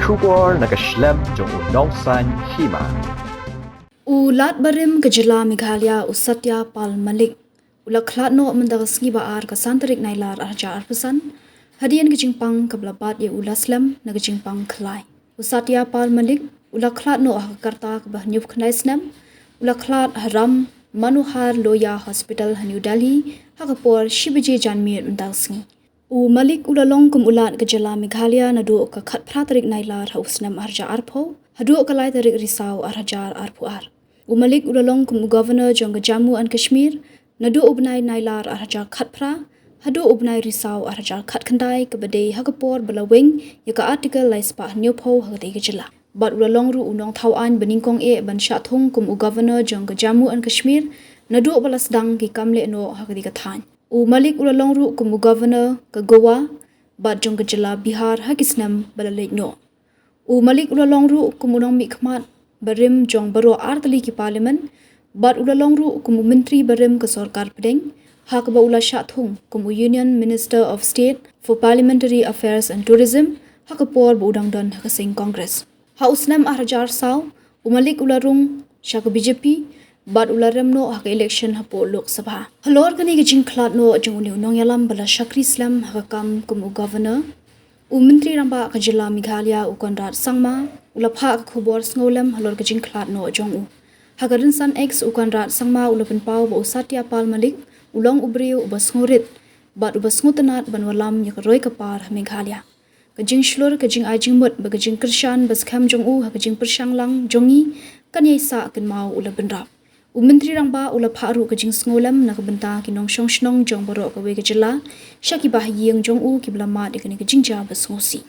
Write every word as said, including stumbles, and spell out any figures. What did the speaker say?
Khubor na ka shlem jong u Nongsaiñ Hima. U Lat barim ka jylla Meghalaya u Satya Pal Malik u la khlad noh mynta ka sngi ba ar ka san tarik Nailar ar hajar arphew san, hadien ka jingpang kaba la bat ïa u la slem na ka jingpang khlai. U Satya Pal Malik u la khlad noh ha ka rta kaba hynñiewphew khyndai snem. U la khlad ha Ram Manohar Lohia Hospital ha New Delhi ha ka por shi baje janmiet mynta ka sngi. U Malik u la long kum u Lat ka jylla Meghalaya naduh ka khatphra tarik Nailar ha u snem ar hajar arphew haduh ka lai tarik Risaw ar hajar arphew ar. U Malik u la long kum u Governor jong ka Jammu and Kashmir naduh u bnai Nailar ar hajar khatphra haduh u bnai Risaw ar hajar khatkhyndai, kaba dei ha ka por ba la weng ïa ka Article lai spah hynñiewphew ha katei ka jylla. Bad u la long ruh u nongthaw aiñ ba nyngkong eh ban shah thung kum u Governor jong ka Jammu and Kashmir naduh ba la sdang ki kam leh noh ha katei ka thaiñ. U Malik u la long ruh kum u Governor ka Goa bad jong ka jylla Bihar ha ki snem ba la leit noh. U Malik u la long ruh kum u nongmihkhmat barim jong baroh ar tylli ki Parliament bad u la long ruh kum u Myntri barim ka Sorkar Pdeng, ha kaba u la shah thung kum u Union Minister of State for Parliamentary Affairs and Tourism ha ka por ba u dang don ha ka seng Congress. Ha u snem ar hajar saw, u Malik u la rung sha ka B J P bad u la rem noh ha ka election hapoh Lok Sabha. Halor kane ka jingkhlad noh jong une u nongïalam ba la shakri slem ha ka kam kum u Governor, u Myntri Rangbah ka jylla Meghalaya u Conrad Sangma u la phah ka khubor sngewlem halor ka jingkhlad noh jong u. Ha ka rynsan X, u Conrad Sangma u la pynpaw ba u Satya Pal Malik u long u briew uba sngewrit bad uba sngewtynnad ban wallam ïa ka roi ka par ha Meghalaya. Ka jingshlur, ka jingai jingmut bad ka jingkyrshan ba skhem jong u ha ka jingpyrshang lang jong ngi kan ïai sah kynmaw, u la bynrap. U Myntri Rangbah u la phah ruh ka jingsngewlem na ka bynta ki nongshong shnong jong baroh kawei ka jylla sha kiba ha ïing jong u kiba la mad ïa kane ka jingjia ba sngewsih.